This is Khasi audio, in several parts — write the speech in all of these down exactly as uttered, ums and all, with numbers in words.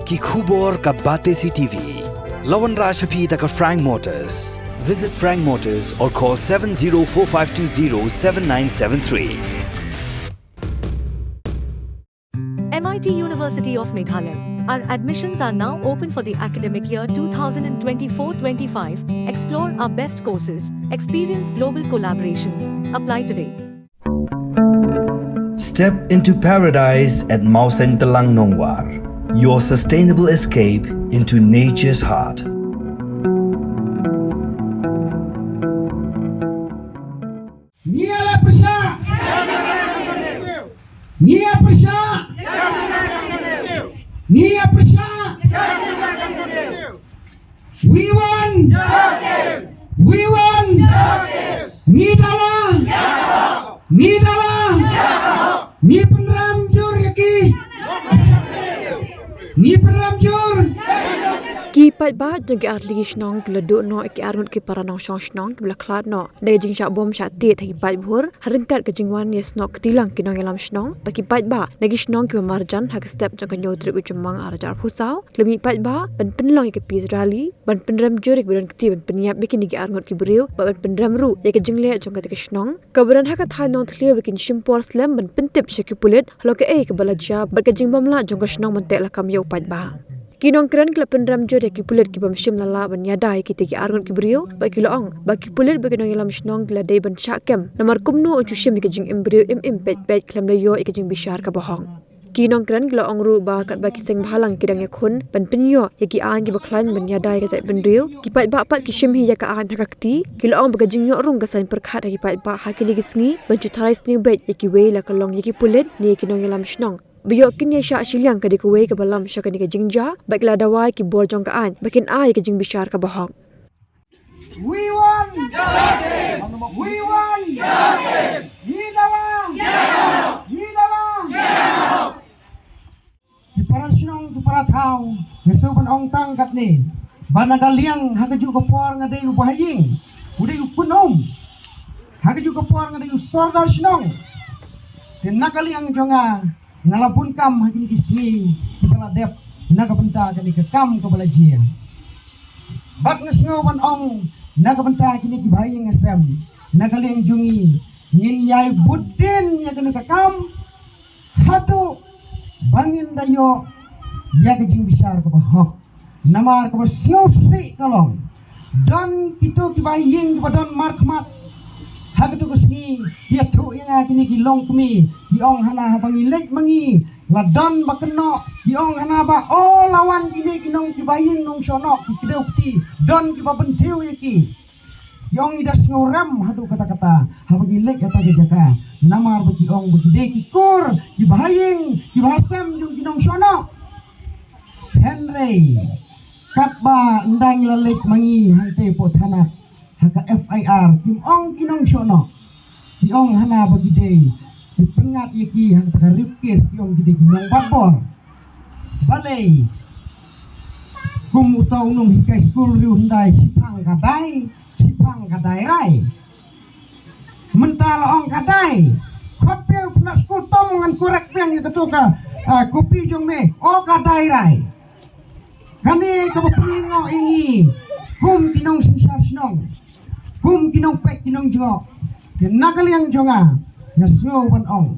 Ki khubor ka Batesi T V. La wanrah sha phi da ka Frank Motors. Visit Frank Motors or call seven zero four five two zero seven nine seven three. M I T University of Meghalaya. Our admissions are now open for the academic year two thousand twenty-four twenty-five. Explore our best courses, experience global collaborations. Apply today. Step into paradise at Mawsyntelang Nongwar, your sustainable escape into nature's heart. Ngi ïa la pyrshah. Ngi ïa pyrshah. Ngi ïa pyrshah. We want justice. We want justice. Ngi dawa. Ngi dawa. Ngi pynrem jur ïa ki. Ngi pynrem jur. Ki paidbah jong ki artylli ki shnong ki la duh noh ïa ki arngut ki para nongshong shnong kiba la khlad noh da ka jingshah bom shah tied ha ki paidbah ha ryngkat ka jingwan ïasnoh kti lang ki nongïalam shnong bad ki paidbah na ki shnong kiba marjan ha ka step jong ka hynñiew tarik u Jymmang arhajar arphew saw. Ki la mih paidbah ban pynlong ïa ka peace rally ban pynrem jur ïa kiba don kti ban pynïap ïa kine ki arngut ki briew bad ban pynrem ruh ïa ka jingleh jong kata ka shnong kaba don ha ka thaiñ Nongthliew ba kin shim por slem ban pyntip sha ki pulit halor kaei kaba la jia bad ka jingbym lah jong ka shnong ban teh lakam ïa u paidbah. Ki nongkren ki la pynrem jur ïa ki pulit ki bym shym la lah ban ïada ïa kita ki arngut ki briew bad ki la ong ba ki pulit bad ki nongïalam shnong ki la dei ban shah kem namar kumno un shu shim ïa ka jingim briew im im peit peit khlem da ïoh ïa ka jingbishar kaba hok. Ki nongkren ki la ong ruh ba katba ki seng bhalang ki dang ïakhun ban pynïoh ïa ki aiñ kiba khlaiñ ban ïada ïa ka jaitbynriew, ki paidbah pat ki shim hi ïa ka aiñ ha ka kti. Ki la ong ba ka jingïoh rung ka saiñ pyrkhat ha ki paidbah ha kine ki sngi ban shu tharai sniew beit ïa kiwei, la ka long ïa ki pulit ne ïa ki nongïalam shnong. Ba ïoh kin ïa shah shiliang ka dei kawei kaba lam sha kane ka jingjia bad ki la dawa ïa ki bor jong ka aiñ ba kin ai ïa ka jingbishar kaba hok. We want justice. We want justice. Ngi dawa. Ngi dawa. Ki para shnong, ki para thaw, nga sngewbha ban ong tang katne ba na ka liang ha kajuh ka por nga dei u bahaïing, u dei u khun um. Ha kajuh ka por nga dei u sordar shnong. Te na ka liang jong nga, nga la bun kam ha kine ki sngi kiba la dep na ka bynta kane ka kam kaba la jia. Bad nga sngew ban ong na ka bynta kine ki bahaïing hasem, na ka liang jong ngi, ngin ïai bud dien ïa kane ka kam haduh ba ngin da ïoh ïa ka jingbishar kaba hok. Namar kaba sngewsih ka long, don kito ki bahaïing kiba don markhmat. Ha kito ki sngi ki ïathuh ïa nga kine ki longkmie, ki ong hana haba ngi leit ma ngi la don ba kynnoh, ki ong hana ba o la wan kine ki nong ki bahaïing nongshohnoh ki kdew kti, don kiba bynthiew ïa ki. Ki ong ngi da sngewrem haduh katta katta haba ngi leit ha kata ka jaka. Namar ba ki ong ba ki dei ki kur, ki bahaïing, ki bahasem jong ki nongshohnoh. Hynrei katba ynda ngi la leit ma ngi hangtei hapoh thana ha ka F I R, kim ong ki nongshohnoh. Ki ong hana ba ki dei, ki pynngat ïa ki ha kata ka rape case, ki ong ki dei ki nongbat bor. Balei kum uta u nonghikai skul riewhyndai, shiphang ka dai, shiphang ka dai rai. Mynta la ong ka dai. Khot phi u phna skul, to ngan correct biang ïa kato ka, ah, copy jong me. O ka dai rai. Kane kaba pynlyngngoh ïa ngi kum ki nongsynshar shnong, kum ki nongpeit ki nongjngoh. Te na ka liang jong nga, nga sngew ban ong,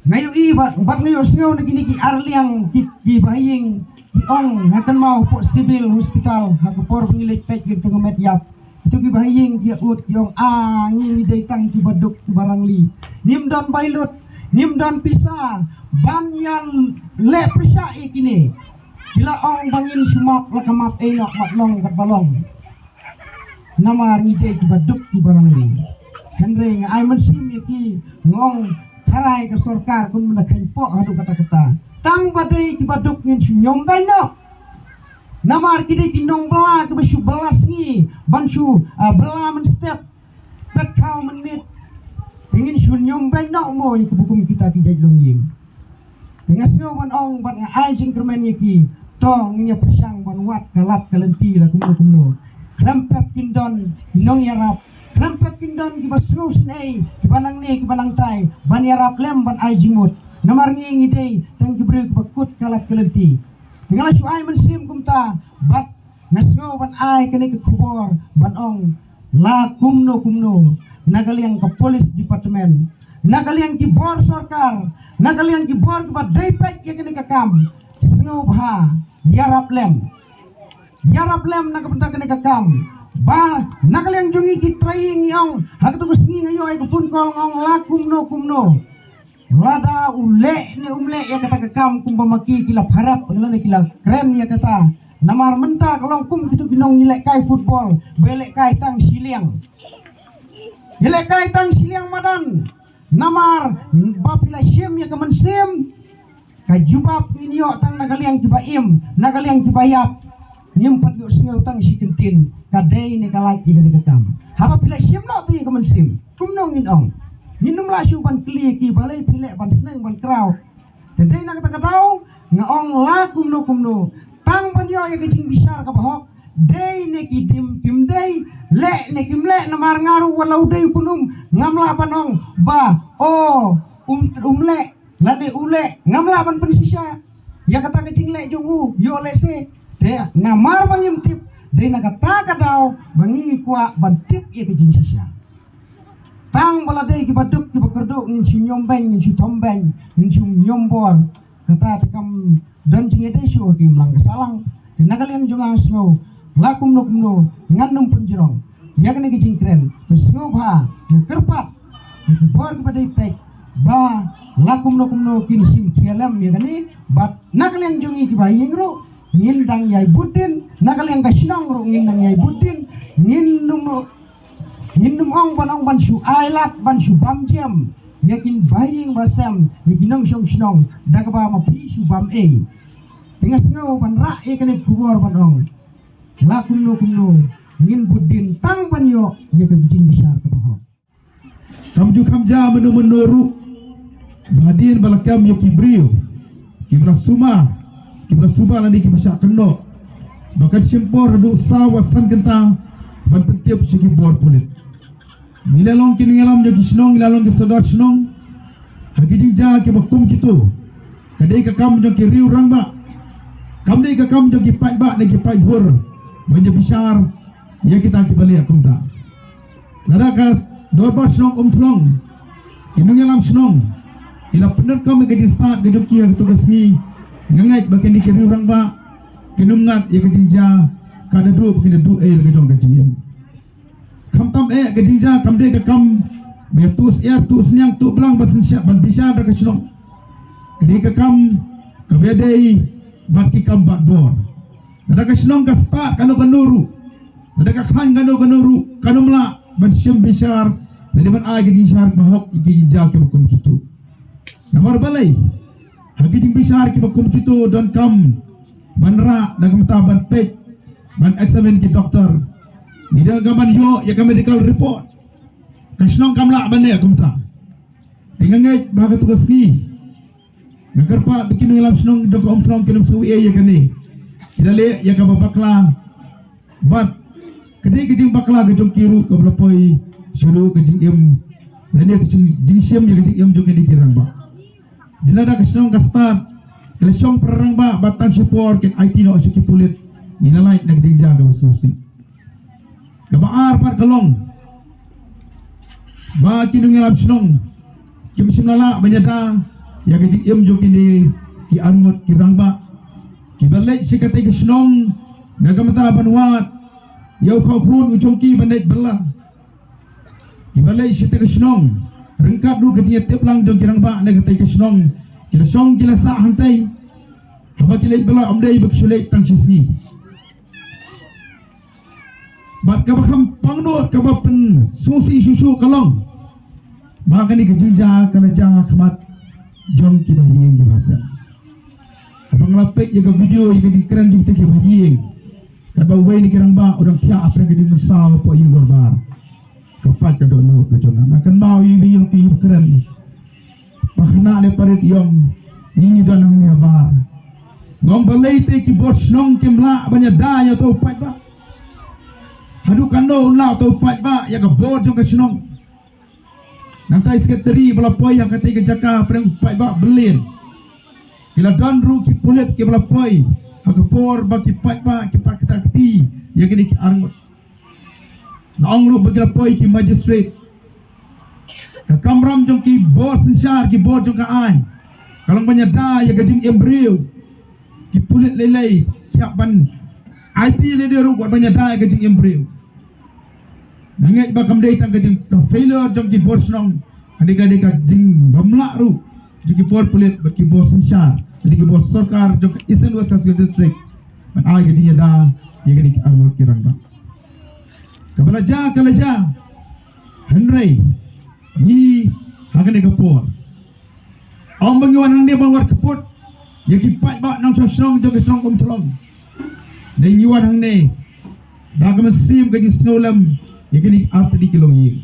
nga ïohi ba, bad nga ïohsngew na kine ki arliang ki, ki bahaïing ki ong, nga kynmaw hapoh Civil Hospital ha ka por ba ngi leit peit ïa ka met ïap. Kito ki bahaïing ki ïa ud, ki ong, a, ngi, ngi dei tang kiba duk kiba rangli. Ngim don bailut, ngim don pisa ban ïa leh pyrshah ïa kine. Ki la ong ba ngin shu map, la ka map ei noh, map long katba long. Namar ngi dei kiba duk kiba rangli. Hynrei nga ai mynsiem ïa ki, nga ong tharai ka sorkar kumno ban kheiñpoh haduh katta katta. Tang ba dei kiba duk ngin shu ñiom beiñ noh. Namar ki dei ki nongbylla kiba shu bylla sngi ban shu, ah, bylla mynstep, peit khaw mynmiet. Te ngin shu ñiom beiñ noh mo ïa kiba kum kita ki jait longïing. Te nga sngew ban ong bad nga ai jingkyrmen ïa ki, to ngin ïa pyrshang ban wad ka lad ka lynti la kumno kumno. Khlem pep kin don ki nongïarap, khlem pep kin don kiba sngewsynei, kiba nangne kiba nangtai ban ïarap lem ban ai jingmut. Namar ngi ngi dei tang ki briew kiba kut ka lad ka lynti. Nga la shu ai mynsiem kumta, bad nga sngew ban ai kane ka khubor ban ong la kumno kumno, na ka liang ka police department, na ka liang ki bor sorkar, na ka liang ki bor kiba dei peit ïa kane ka kam, sngewbha ïarap lem. Ïarap lem na ka bynta kane ka kam. Ba na ka liang jong ngi ki trai ngi ong, ha kato ka sngi nga ïoh ïa ka phone call, nga ong la kumno kumno. Lada u leh ne um leh ïa kata ka kam kumba ma ki ki la pharap lane ki la kren ïa kata. Namar mynta ka long kum kito ki nong ngi lehkai football, ba lehkai tang shiliang. Ngi lehkai tang shiliang madan. Namar ba phi la shim ïa ka mynsiem, ka jubab ngin ïoh tang na ka liang kiba im, na ka liang kiba ïap. Ngim pat ïoh sngew tang shi kyntien, ka dei ne ka lait ïa kane ka kam. Haba phi la shim noh te ïa ka mynsiem, kumno ngin ong? Ngin ym lah shuh ban kylli ïa ki balei phi leh ban sneng ban kraw. Te dei na kata ka daw nga ong la kumno kumno, tang ban ïoh ïa ka jingbishar kaba hok. Dei ne ki dim kim dei, leh ne kim leh, namar nga ruh wat la u dei u kynum ngam lah ban ong ba o um, um leh lane u leh, ngam lah ban pynshisha ïa kata ka jingleh jong u, ïoh lehse. Te namar ba ngim tip, dei na kata ka daw ba ngi kwah ban tip ïa ka jingshisha. Tang ba la dei kiba duk kiba kyrduh ngin shu ñiom beiñ, ngin shu thom beiñ, ngin shu ñiom bor. Kata te kam don jingïadei shuh ha ki imlang ka sahlang. Te na ka liang jong nga sngew la kumno kumno ngan ym pynjrong ïa kane ka jingkren. Te sngewbha, te kyrpad ïa ki bor kiba dei peit ba la kumno kumno kin shim khia lem ïa kane. Bad na ka liang jong ngi kiba ïeng ruh ngin dang ïai bud dien, na ka liang ka shnong ruh ngin dang ïai bud dien. Ngin ym Ngin ym ong ban ong ban shu ailad, ban shu bam jem ïa ki bahaïing bahasem, ïa ki nongshong shnong da kaba ma phi shu bam ei. Te nga sngew ban rah ïa kane ka khubor ban ong la kumno kumno ngin bud dien tang ban ïoh ïa ka jingbishar kaba hok. Kam ju kham ja mynno mynno ruh, ba hadien ba la kem ïa ki briew kiba la sumar, kiba la suba lane kiba shah kynnoh, ba kan shim por haduh saw wa san kynta ban pyntip sha ki bor pulit. Ngi la long ki nongïalam jong ki shnong, ngi la long ki sordar shnong ha ki jingjia kiba kum kito. Ka dei ka kam jong ki riew rangbah, kam dei ka kam jong ki paidbah ne ki paidbhur ban ïa bishar ïa kita kiba leh kumta. Lada ka dorbar shnong Umthlong, ki nongïalam shnong ki la pyndonkam ïa ka jingstad ka jong ki ha kato ka sngi, nga ngeit ba kine ki riew rangbah kin ym ngat ïa ka jingjia, ka da duh ba kin da duh ei la ka jong ka jingim. Khamtam eh ka jingjia kam dei ka kam ba ïa tuh syiar, tuh sniang, tuh blang ba synshar ban bishar da ka shnong. Ka dei ka kam kaba dei bad ki kam bad bor. Lada ka shnong ka stad kano kano ruh, lada ka khlaiñ kano kano ruh, kan ym lah ban shim bishar lane ban ai ka jingbishar ba hok ïa ki jingjia kiba kum kito. Namar balei? Ha ki jingbishar kiba kum kito donkam ban rah, donkam ban peit, ban examine ki doktor. Ngi donkam ban ïoh ïa ka medical report. Ka shnong kam lah ban leh kumta. Te nga ngeit ba ha kato ka sngi nga kyrpad ba ki nongïalam shnong jong ka Umthlong kin ym sngewsih ïa kane. Ki la leh ïa kaba bakla bad ka dei ka jingbakla ka jong ki ruh kaba la poi sha ruh ka jingim lane ka jing, jingshim ïa ka jingim jong kine ki rangbah. Jin lada ka shnong ka stad, ka la shong para rangbah bad tang shipor kin aiti noh sha ki pulit. Ngi la lait na ka jingjia kaba sngewsih. Kaba ar pat ka long ba ki nongïalam shnong kim shym la lah ban ïada ïa ka jingim jong kine ki arngut ki rangbah kiba leit sha katei ka shnong na ka bynta ban wad ïa u khun u jong ki ban leit bylla. Kiba leit sha katei ka shnong ryngkat ruh ka jingïatiplang jong ki rangbah na katei ka shnong, ki la shong ki la sah hangtei. Haba ki leit bylla ym dei ba ki shu leit tang shi sngi. Bad kaba kham pangnud, kaba pynsngewsih shuh shuh ka long ba kane ka jingjia ka la jia ha khmat jong ki bahaïing ki bahasem. Haba nga la peit ïa ka video ïa ka jingkren jong kito ki bahaïing, katba uwei na ki rangbah u dang thiah hapdeng ka jingmynsaw hapoh ïing dorbar. Ka pait ka dohnud ka jong nga, nga kynmaw ïa i ba ïoh ki ba kren. Ba khynnah ne parit ïong, ngi ngi don hangne habar. Nga ong balei te ki bor shnong kim lah ban ïada ïa uto u paidbah? Haduh katno un lah uto u paidbah ïa ka bor jong ka shnong? Nangta i secretary ba la poi ha katei ka jaka hapdeng u paidbah Berlin. Ki la don ruh ki pulit kiba la poi Ha ka por ba ki paidbah ki pat kata kti ïa kine ki arngut, la ong ruh ba ki la poi ki magistrate. Ka kamram jong ki bor synshar, ki bor jong ka aiñ, ka long ban ïada ïa ka jingim briew. Ki pulit lei lei ki hap ban aiti lei lei ruh wat ban ïada ïa ka jingim briew. Nga ngeit ba kam dei tang ka jing, ka failure jong ki bor shnong, ka dei, ka dei ka jingbym lah ruh jong ki bor pulit bad ki bor synshar, ka dei ki bor sorkar jong ka Eastern West Khasi Hills District ban ai ka jingïada ïa kine ki arngut ki rangbah. Kaba la jia ka la jia, hynrei ngi ha kane ka por, ym ba ngi wan hangne ban wad kput ïa ki paidbah nongshong shnong jong ka shnong Umthlong. Ngi wan hangne da ka mynsiem ka jingsngew lem ïa kine ki artylli ki longïing.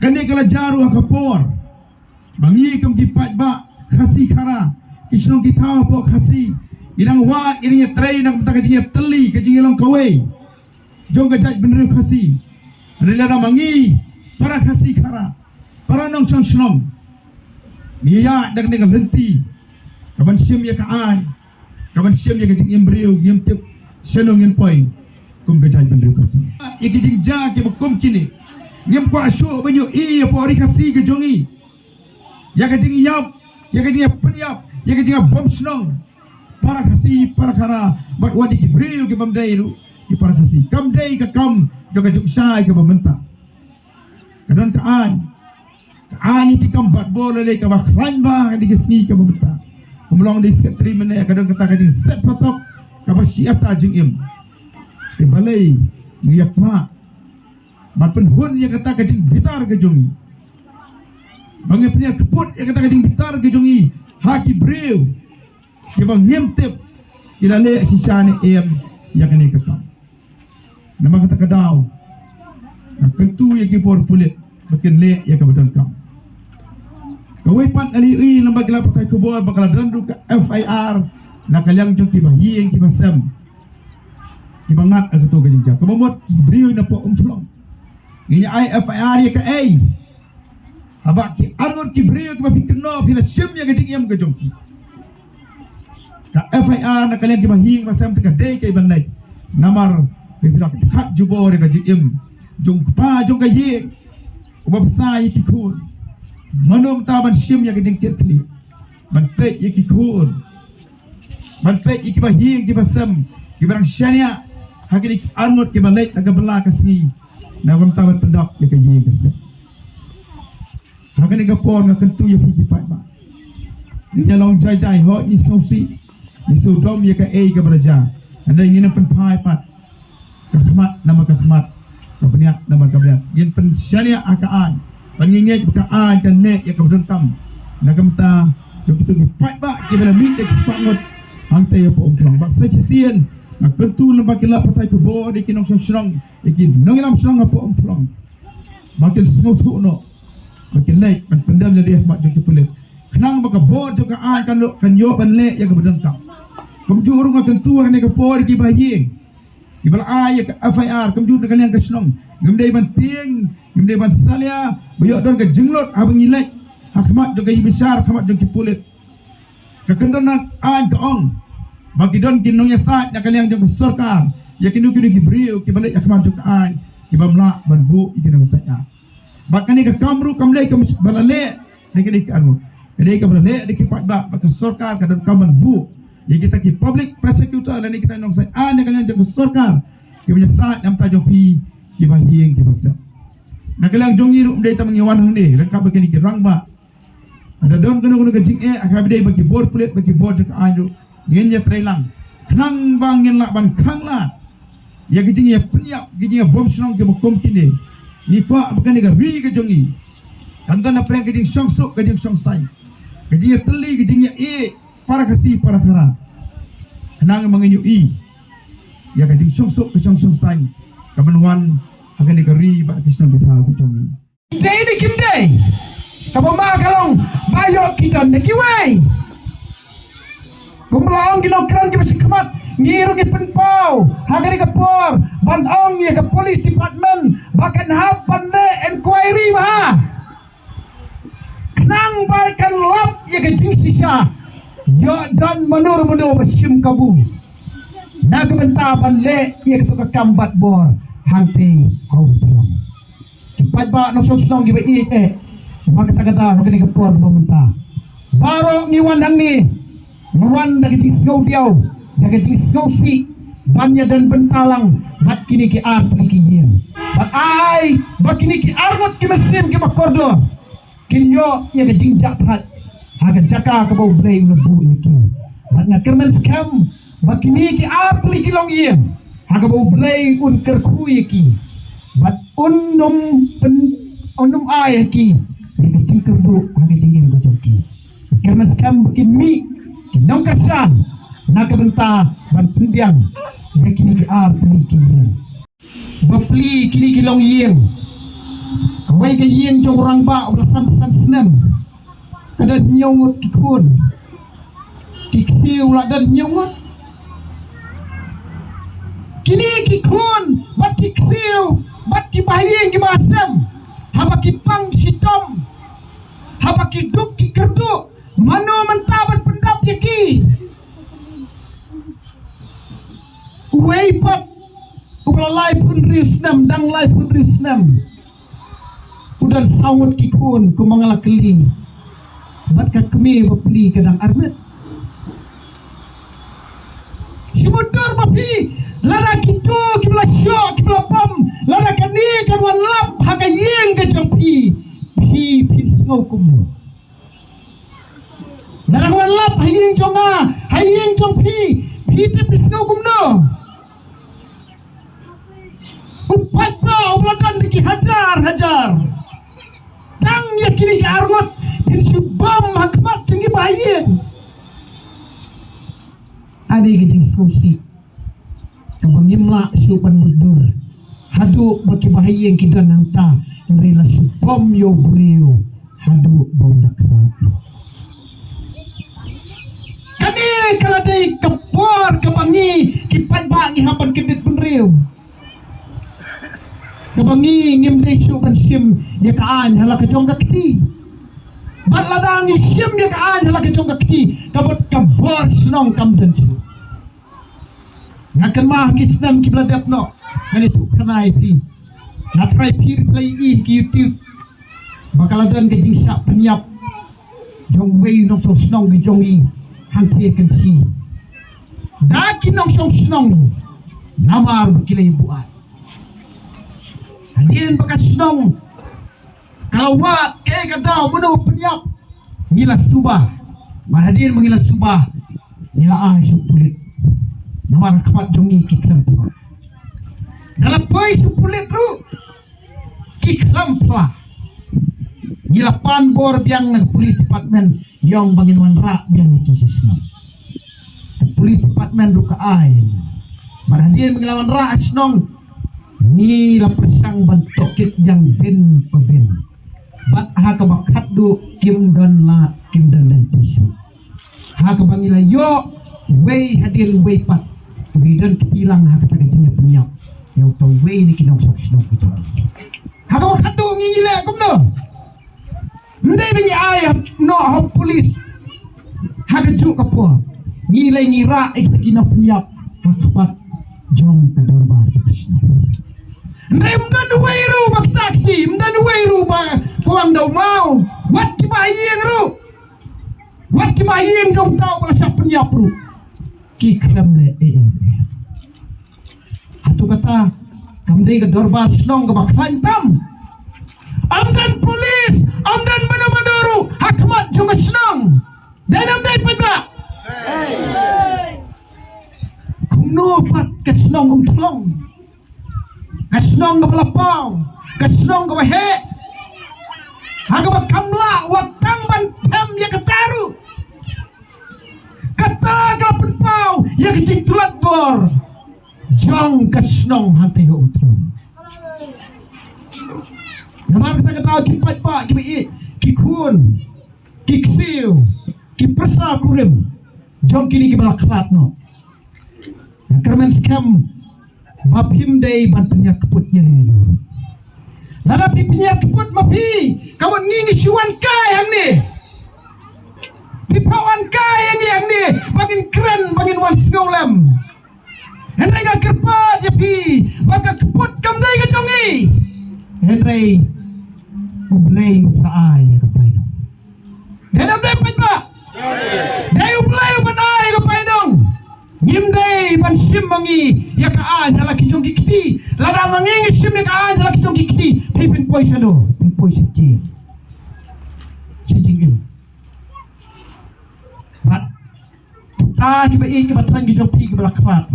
Kane ka la jia ruh ha ka por ba ngi kum ki paidbah Khasi Khara, ki shnong ki thaw hapoh Khasi, ngi dang wad, ngi dang ïatrei na ka bynta ka jingïatylli, ka jingïalong kawei jong ka jaitbynriew Khasi. Hynrei lada ma ngi para Khasi Khara, para nongshong shnong, ngi ïaid da kane ka lynti kaban shim ïa ka aiñ, kaban shim ïa ka jingim briew, ngim tip shano ngin poi kum ka jaitbynriew Khasi. Ïa ki jingjia kiba kum kine ngim kwah shuh ban ïohi hapoh ri Khasi ka jong ngi. Ïa ka jingïap, ïa ka jingïapynïap, ïa ka jingïabom shnong para Khasi, para Khara, bad wat ïa ki briew ki bym dei ruh ki para Khasi. Kam dei ka kam jong ka juk shai kaba mynta. Ka don ka aiñ, ka aiñ ïa ki kam bad bor lei lei kaba khlaiñ bha ha kine ki sngi kaba mynta. Kum long dei secretary mynne, ka don kata ka jingset patok kaba shi ata jingim. Te balei ngi ïa kwah ban pynhun ïa kata ka jingbitar ka jong ngi, ba ngi pynïakput ïa kata ka jingbitar ka jong ngi ha ki briew kiba ngim tip ki la leh shisha ne em ïa kane ka kam. Namar kata ka daw nga kyntu ïa ki bor pulit ba kin leh ïa kaba donkam. Kawei pat nga la ïohi lem ba ki la pathai khubor ba ka la don ruh ka F I R na ka liang jong kiba ïing kiba sem kiba ngat ha kato ka jingjia. Kaba mut ki briew na poh Umthlong. Ngin ïa ai F I R ïa kaei? Haba ki arngut ki briew kiba phi kynnoh phi la shim ïa ka jingim ka jong ki. Ka F I R na ka liang kiba ïing ba sem te ka dei kaei ban leh? Namar phi la khat jubor ïa ka jingim jong u kpa jong ka ïing uba bsa ïa ki khun. Mano mynta ban shim ïa ka jingkitkhlieh, ban peit ïa ki khun, ban peit ïa kiba ïing kiba sem kiba dang shaniah ha kine ki arngut kiba leit ha ka bylla ka sngi, na ka bynta ban pyndap ïa ka ïing ka sem. Ha kane ka por nga kyntu ïa phi ki paidbah, ngi ïa long jai jai, hooid ngi sngewsih, ngi sngewdom ïa kaei kaba la jia, hynrei ngin ym pynphai pat. Ka khmat namar ka khmat, ka bniat namar ka bniat. Ngin pynshaniah ha ka aiñ, bad ngi ngeit ba ka aiñ kan leh ïa kaba donkam na ka bynta jong kito ki paidbah kiba la mih da ki spah ngut hangta hapoh Umthlong. Bad sa shisien nga kyntu lem ba ki la pathai khubor ïa ki nongshong shnong, ïa ki nongïalam shnong hapoh Umthlong, ba kin sngewthuh noh, ba kin leit ban pyndem lade ha khmat jong ki pulit, khnang ba ka bor jong ka aiñ kan ïoh, kan ïoh ban leh ïa kaba donkam. Kumjuh ruh nga kyntu ha kane ka por ïa kiba ïing kiba la ai ïa ka F I R, kumjuh na ka liang ka shnong, ngim dei ban tieng, ngim dei ban salia ba ïoh don ka jinglut haba ngi leit ha khmat jong ka ïing bishar, ha khmat jong ki pulit. Ka kyndon na aiñ ka ong ba ki don ki nongïasaid na ka liang jong ka sorkar ïa kino kino ki briew kiba leit ha khmat jong ka aiñ, ki bym lah ban buh ïa ki nongïasaid aiñ. Bad kane ka kam ruh kam dei kaba la leh da kine ki arngut, ka dei kaba la leh da ki paidbah. Bad ka sorkar ka donkam ban buh ïa kita ki public prosecutor lane kita nongïasaid aiñ na ka liang jong ka sorkar kiba ïasaid na ka bynta jong phi kiba ïing kiba sem. Na ka liang jong ngi ruh ym dei tang ba ngi wan hangne ryngkat bad kine ki rangbah. Lada don kano kano ka jingeh ha kaba ïadei bad ki bor pulit bad ki bor jong ka aiñ ruh, ngin ïatreilang khnang ba ngin lah ban khanglad ïa ka jingïapynïap, ka jingïabom shnong kiba kum kine. Ngi kwah ba kane ka ri ka jong ngi kan don hapdeng ka jingshongsuk ka jingshongsaiñ, ka jingïatylli ka jingïaieit para Khasi para Khara, khnang ba ngin ïohi ïa ka jingshongsuk ka jingshongsaiñ kaban wan ha kane ka ri bad ka shnong ka thaw ka jong ngi. Dei ne kim dei? Kaba ma ka long ba ïoh ki don na kiwei. Kumba la ong ki nongkren kiba sha khmat, ngi ruh ngi pynpaw ha kane ka por ban ong ïa ka police department ba kan hap ban leh inquiry bha, khnang ba kan lap ïa ka jingshisha. Ïoh don mano mano ba shim kabu na ka bynta ban leh ïa kato ka kam bad bor hangtei ha Umthlong. Ki paidbah nongshong shnong kiba ïeit, eh, ba kata kata ba kane ka por ba mynta baroh ngi wan hangne, ngi wan da ka jingsngewdiaw, da ka jingsngewsih ban ïa don bynta lang bad kine ki ar tylli ki ïing. Bad ai ba kine ki ar ngut ki mynsiem kiba kordor kin ïoh ïa ka jingjahthait ha ka jaka kaba U Blei u la buh ïa ki. Bad nga kyrmen skhem ba kine ki ar tylli ki longïing ha kaba U Blei un kyrkhu ïa ki bad un ym pyn, un ym ai ha ki ïa ka jingkyrduh ha ka jingim ka jong ki. Kyrmen skhem ba kin mih ki nongkyrshan na ka bynta ban pynbiang ïa kine ki ar tylli ki ïing. Bapli kine ki longïing. Kawei ka ïing jong u rangbah uba la san san snem, ka don hynñiew ngut ki khun. Ki ksiew la don hynñiew ngut. Kine ki khun bad ki ksiew bad ki bahaïing ki bahasem, haba ki pang shitom, haba ki duk ki kyrduh, mano mynta ban pyndap ïa ki? Uwei pat uba la laiphew hynriew snem, dang laiphew hynriew snem, u don saw ngut ki khun, kumba nga la kylli. Bad ka kmie bapli ka dang armet. Shu mutdur ba phi, lada kito kiba la shoh, kiba la bom, lada kane kan wan lap ha ka ïing ka jong phi, phi phin sngew kumno? Lada ka wan lap ha ïing jong nga, ha ïing jong phi, phi te phi sngew kumno? U paidbah uba la don da ki hajar hajar, tang ïa kine ki ar ngut phin shu bom ha khmat jong ki bahaïing. Ane ka jingsngewsih kaba ngim lah shuh ban mutdur. Haduh ba ki bahaïing ki don hangta, hynrei la shu bom ïa u briew haduh ba u la khlad. Kane ka la dei ka por kaba ngi ki paidbah ngi hap ban kyndit bynriew. Kaba ngi ngim dei shuh ban shim ïa ka aiñ ha la ka jong ka kti. Bad lada ngi shim ïa ka aiñ ha la ka jong ka kti, ka bor, ka bor shnong kam don shuh. Nga kynmaw ha ki snem kiba la dep noh, ngan ïathuh khana ïa phi. Nga tharai phi ruh phi la ïohi ha ki YouTube ba ka la don ka jingshah pynïap jong uwei u nongshong shnong ka jong ngi hangtei ha Kynshi da ki nongshong shnong, namar ba ki la ïa buaid. Hadien ba ka shnong ka la wad, kaei ka daw, mano pynïap? Ngi la suba. Bad hadien ba ngi la suba, ngi la ai sha u pulit. Namar ha khmat jong ngi ki khlem pla. Da la poi sha u pulit ruh ki khlem pla. Ngi la pan bor biang na ka police department, ïa ong ba ngin wanrah biang ïa ki sha shnong. Ka police department ruh ka ai. Bad hadien ba ngi la wanrah ha shnong, ngi la pyrshang ban tohkit biang bin pa bin. Bad ha kaba khatduh kim don lad, kim don lynti shuh. Ha kaba ngi la ïoh uwei hadien uwei pat, uba don kti lang ha kata ka jingïapynïap ïa uta uwei na ki nongshong shnong ki jong ngi. Ha kaba khatduh ngi, ngi leh kumno? Ym dei ba ngi ai noh ha u pulit ha kajuh ka por. Ngi leh, ngi rah ïa kita ki nongpynïap ha khmat jong ka dorbar jong ka shnong. Hynrei ym don uwei ruh ba ktah kti, ym don uwei ruh ba kwah, da u maw, wat ki bahaïing ruh, wat ki bahaïing jong uta uba la shah pynïap ruh ki khlem leh ei ei. Hato kata kam dei ka dorbar shnong kaba khlaiñ tam? Ym don pulit, ym don mano mano ruh ha khmat jong ka shnong. Dei ne ym dei, paidbah? Kumno pat ka shnong Umthlong, ka shnong kaba la paw, ka shnong kaba heh, ha kaba kam lah wat tang ban them ïa kata ruh? Kata ka la pynpaw ïa ka jingtlot bor jong ka shnong hangtei ha Umthlong. Namar kata ka daw ki paidbah kiba ïeit, ki khun, ki ksiew, ki pyrsa kurim jong kine kiba la khlad noh, nga kyrmen skhem ba phim dei ban pynïar kput ïa lade. Lada phi pynïar kput ma phi, ka mut ngi ngi shu wan kai hangne. Phi phah wan kai ïa ngi ha Hynrei nga kyrpad ïa phi ba ka kput kam dei ka jong ngi. Hynrei U Blei u sa ai ïa ka paidong. Dei ne ym dei paidbah? Dei U Blei u ban ai ïa ka paidong. Ngim dei ban shim ma ngi ïa ka aiñ ha la ki jong ki kti. Lada ma ngi ngi shim ïa ka aiñ ha la ki jong ki kti, phi pynpoi shano? Pynpoi sha jingim. Sha jingim. Bad kita kiba ïeit kiba thaiñ ki jong phi kiba la khlad,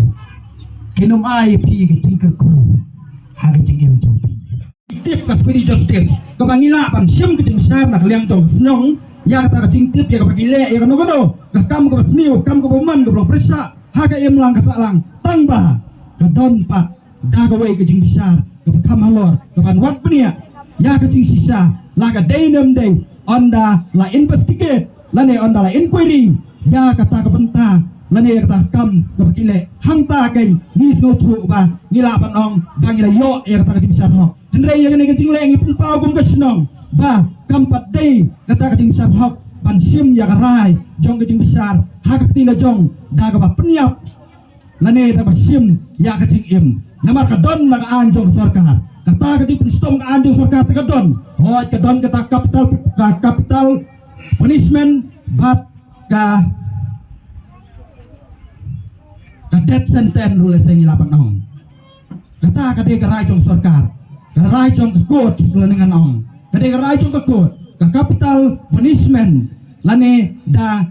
kin ym ai phi ka jingkyrkhu ha ka jingim jong phi. Tip ka speedy justice kaba ngi lah ban shim ka jingbishar na ka liang jong ka shnong ïa kata ka jingtip ïa kaba ki leh ïa kano kano ka kam kaba sniew, ka kam kaba man, kaba long pyrshah ha ka imlang ka sahlang, tang ba ka don pat da kawei ka jingbishar kaba kham halor kaban wad bniah ïa ka jingshisha, la ka dei ne ym dei, ynda la investigate lane ynda la inquiry ïa kata ka bynta lane ïa kata ka kam kaba ki leh. Hangta keiñ ngi sngewthuh ba ngi lah ban ong ba ngi la ïoh ïa kata ka jingbishar hok. Hynrei ïa kane ka jingleh ngi pynpaw kum ka shnong ba kam pat dei kata ka jingbishar hok ban shim ïa ka rai jong ka jingbishar ha ka kti la jong da kaba pynïap lane da kaba shim ïa ka jingim. Namar ka don la ka aiñ jong ka sorkar. Kata ka jingpynshitom ka aiñ jong ka sorkar te ka don. Hooid, ka don kata capital, ka capital punishment bad ka ka death sentence ruh lehse ngi lah ban ong. Kata ka dei ka rai jong sorkar, ka rai jong ka court lane ngan ong ka dei ka rai jong ka court, ka capital punishment lane da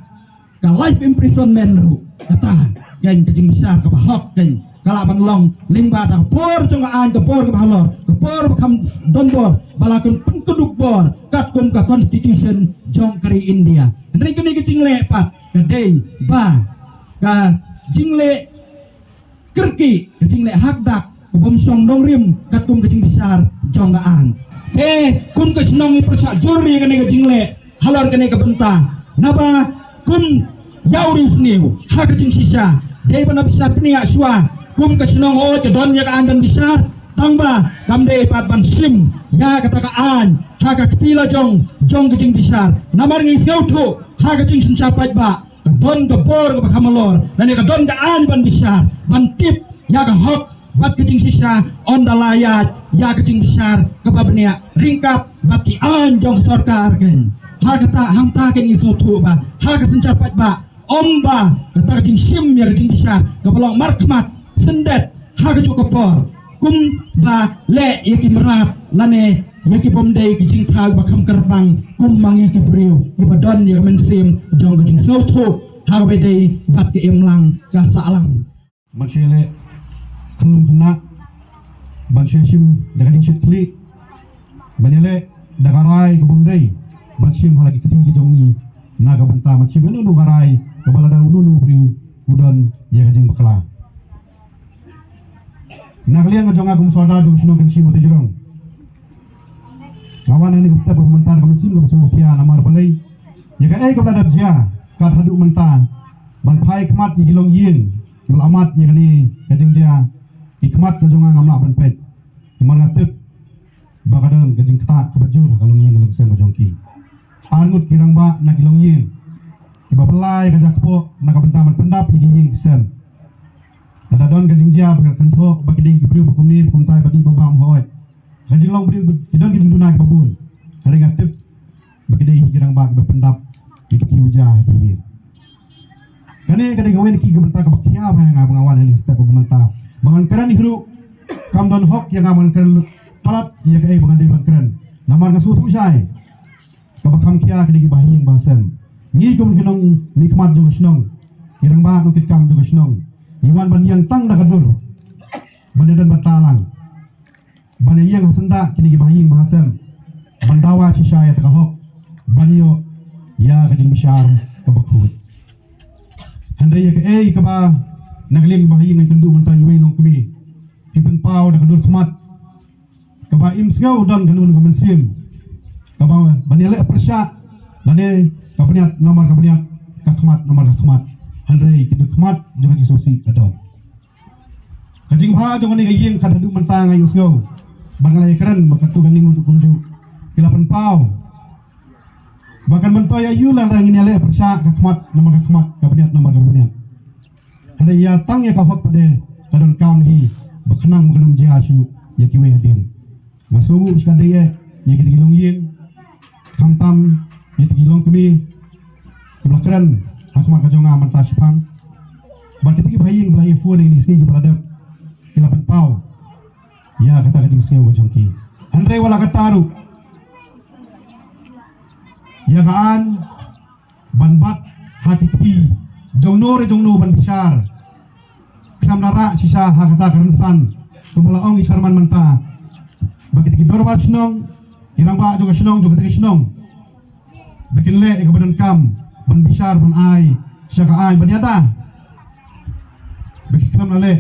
ka life imprisonment ruh. Kata keiñ ka jingbishar kaba hok keiñ ka lah ban long lyngba da ka por jong ka aiñ, ka por kaba halor, ka por ba kham don bor ba la kan pynkynduh bor katkum ka constitution jong ka ri India. Hynrei kane ka jingleh pat ka dei ba ka jingleh kyrkieh, ka jingleh hakdak ka bym shong nongrim katkum ka jingbishar jong ka aiñ. Te kum ka shnong ngi pyrshah jur ïa kane ka jingleh halor kane ka bynta. Naba kum ïa u riewsniew ha ka jingshisha dei ban bishar bniah shuwa. Kum ka shnong hooid ka don ïa ka aiñ ban bishar, tang ba kam dei pat ban shim ïa kata ka aiñ ha ka kti la jong jong ka jingbishar. Namar ngi sngewthuh ha ka jingsynshar paidbah ka don ka bor kaba kham halor lane ka don ka aiñ ban bishar, ban tip ïa ka hok bad ka jingshisha ynda la ïaid ïa ka jingbishar kaba bniah ryngkat bad ki aiñ jong ka sorkar keiñ. Ha kata, hangta keiñ ngi sngewthuh ba ha ka synshar paidbah ym ba kata ka jingshim ïa ka jingbishar kaba long markhmat syndet ha kajuh ka por kumba leh ïa ki mrad lane ïa ki bym dei ki jingthaw ba kham kyrpang kum ma ngi ki briew kiba don ïa ka mynsiem jong ka jingsngewthuh ha kaba dei bad ka imlang ka sahlang. Ban shu ïaleh khyllung khynnah, ban shu ïashim da ka jingshit khlieh, ban ïaleh da ka rai ka bym dei, ban shim ha la ki kti ki jong ngi na ka bynta ban shim ïa uno uno ka rai kaba lada uno uno u briew u don ïa ka jingbakla. Na ka liang ka jong nga kum u Sordar jong ka shnong Kynshi Mawtyrjong, nga wan hangne ka step kaba mynta na ka mynsiem kaba sngewkhia namar balei ïa kaei kaba la dep jia kat haduh mynta ban phai khmat ïa ki longïing kiba la amat ïa kane ka jingjia. Ki khmat ka jong nga ngam lah ban peit namar nga tip ba ka don ka jingktah kaba jur ha ka longïing ka longsem ka jong ki. Arngut ki rangbah na ki longïing kiba pynlait ka jakpoh na ka bynta ban pyndap ïa ki ïing ki sem. Lada don ka jingjia ba ka kynthoh ba ki dei ki briew ba kumne ba kumtai ba dih ba bam, hooid, ka jinglong briew ki don ki jingduna kiba bun. Hynrei nga tip ba ki dei hi ki rangbah kiba pyndap ïa ki kiew ja ha ki ïing. Kane ka dei kawei na ki ka bynta kaba khia ba nga, ba nga wan hangne step kaba mynta ba ngan kren hi ruh kam don hok ïa nga ba ngan kren palat ïa kaei ba nga dei ban kren. Namar nga sngewthuh shai kaba kham khia ka dei ki bahaïing bahasem. Ngi kum ki nongmihkhmat jong ka shnong, ki rangbah nongkitkam jong ka shnong, ngi wan ban ïeng tang da ka dur ban ïadon bynta lang ban ïeng ha syndah kine ki bahaïing bahasem ban dawa shisha ïa kata ka hok ban ïoh ïa ka jingbishar kaba khuid. Hynrei ïa kaei kaba na ka liang ki bahaïing ngan kynduh mynta, iwei i longkmie, ki pynpaw da ka dur khmat kaba im sngew, don kano kano ka mynsiem kaba ban ïaleh pyrshah lane ka bniat namar ka bniat, ka khmat namar ka khmat. Hynrei ka dur khmat jong ka jingsngewsih ka don. Ka jingbha jong kane ka ïing kat haduh mynta nga ïohsngew ba nga la ïakren bad katto katne ngut ruh kumjuh ki la pynpaw ba kan myntoi aïu lada ngin ïaleh pyrshah, ka khmat namar ka khmat, ka bniat namar ka bniat. Hynrei ïa tang ïa ka hok pat de ka donkam hi ba khnang ba kan ym jia shuh ïa kiwei hadien. Nga sngewnguh shikatdei ïa kita ki longïing, khamtam ïa kita ki longkmie kiba la kren ha khmat ka jong nga mynta shipang. Bad kita ki bahaïing ba la ïa phone ïa kine ki sngi kiba la dep, ki la pynpaw ïa kata ka jingsngew ka jong ki. Hynrei wat la katta ruh, ïa ka aiñ ban bat ha ki kti jongno re jongno ban bishar, khlem da rah shisha ha kata ka rynsan, kumba la ong i chairman mynta, ba kita ki dorbar shnong, ki rangbah jong ka shnong, jong kata ka shnong, ba kin leh ïa kaba donkam ban bishar, ban ai sha ka aiñ, ban ïada. Ba ki khlem da leh,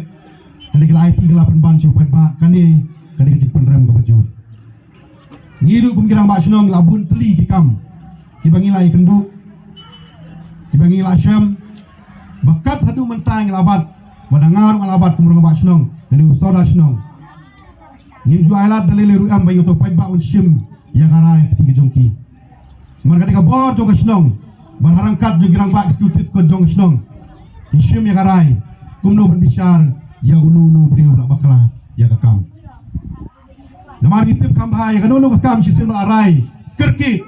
kane ka la aiti ka la pynban sha u paidbah, kane ka dei ka jingpynrem kaba jur. Ngi ruh kum ki rangbah shnong ngi la bun tylli ki kam kiba ngi la ïakynduh, kiba ngi la shem, ba kat haduh mynta ngi la bat, ba da nga ruh nga la bat kum rangbah shnong, lane u sordar shnong. Ngim ju ai lad da lei lei ruh em ba ïa uto u paidbah un shim ïa ka rai ha kti ka jong ki. Namar ka dei ka bor jong ka shnong, bad ha ryngkat jong ki rangbah executive ka jong ka shnong, ki shim ïa ka rai kumno ban bishar ïa uno uno u briew ba la bakla ïa ka kam. Namar ngi tip kham bha ïa kano kano ka kam shisien ba la rai kyrkieh,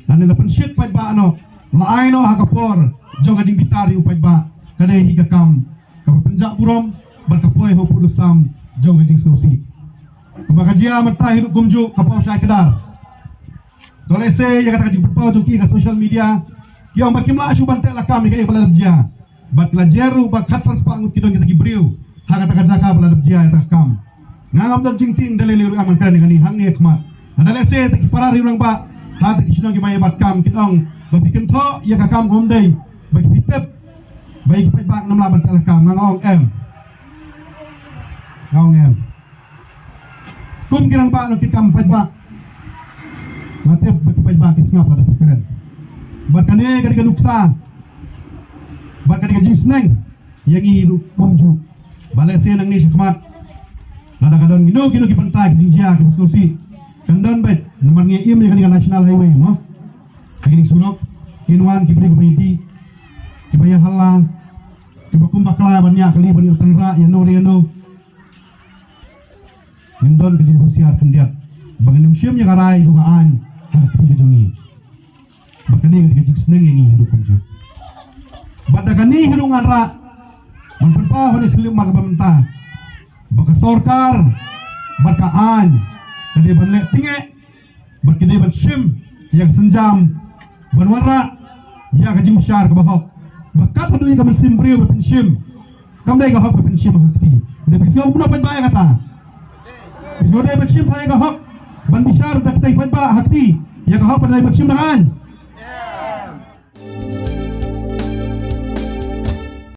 lane la pynshit paidbah noh, la ai noh ha ka por jong ka jingbitar ïa u paidbah, ka dei hi ka kam kaba pynjah burom bad ka poi ha u pud u sam jong ka jingsngewsih. Kumba ka jia mynta hi ruh kumjuh, ka paw shai kdar. To lehse ïa kata ka jingpynpaw jong ki ha social media, ki ong ba kim lah shuh ban teh lakam ïa kaei ba la dep jia. Bad ki la jer ruh ba khatsan spah ngut ki don kita ki briew ha kata ka jaka ba la dep jia ïa kata ka kam. Nga ngam don jingtieng da lei lei ruh em, ngan kren ïa kane hangne ha khmat. Lada lehse kita ki para ri rangbah ha kita ki shnong kiba ïa bat kam kin ong ba phi kynthoh ïa ka kam kaba ym dei, ba ki phi tip ba ïa ki paidbah ngam lah ban teh lakam, nga ong em. Nga ong em. Kum ki rangbah nongkitkam paidbah, nga tip ba ki paidbah ki sngap lada phi kren. Bad kane ka dei ka nuksa bad ka dei ka jingsneng ïa ngi ruh kumjuh, ba lehse nangne sha khmat, lada ka don kino kino ki bynta ki jingjia kiba sngewsih, kan don beit, namar ngi im ïa kane ka National Highway mo, ha kine ki surok, kin wan ki briew kiba ïadih, kiba ïahala, kiba kum bakla ban ïa kali ban ïa tyngrah ïa no re ïa no. Ngin don ka jinghusiar khyndiat ba ngin ym shim ïa ka rai jong ka aiñ ha ka kti ka jong ngi. Bad kane ka dei ka jingsneng ïa ngi hi ruh kumjuh. Bad da kane hi ruh ngan rah ban pynpaw ha kane ka khyllipmat kaba mynta, ba ka sorkar bad ka aiñ ka dei ban leh tyngeh, bad ki dei ban shim ïa ka sienjam ban wanrah ïa ka jingbishar kaba hok. Ba kat haduh ïa ka mynsiem briew ba pynshim, kam dei ka hok ba pynshim ha ka kti. Lada phi sngew kumno paidbah ïa kata? Phi sngew dei ban shim tang ïa ka hok ban bishar da ka kti paidbah ha kti, ïa ka hok ba dei ban shim da ka aiñ?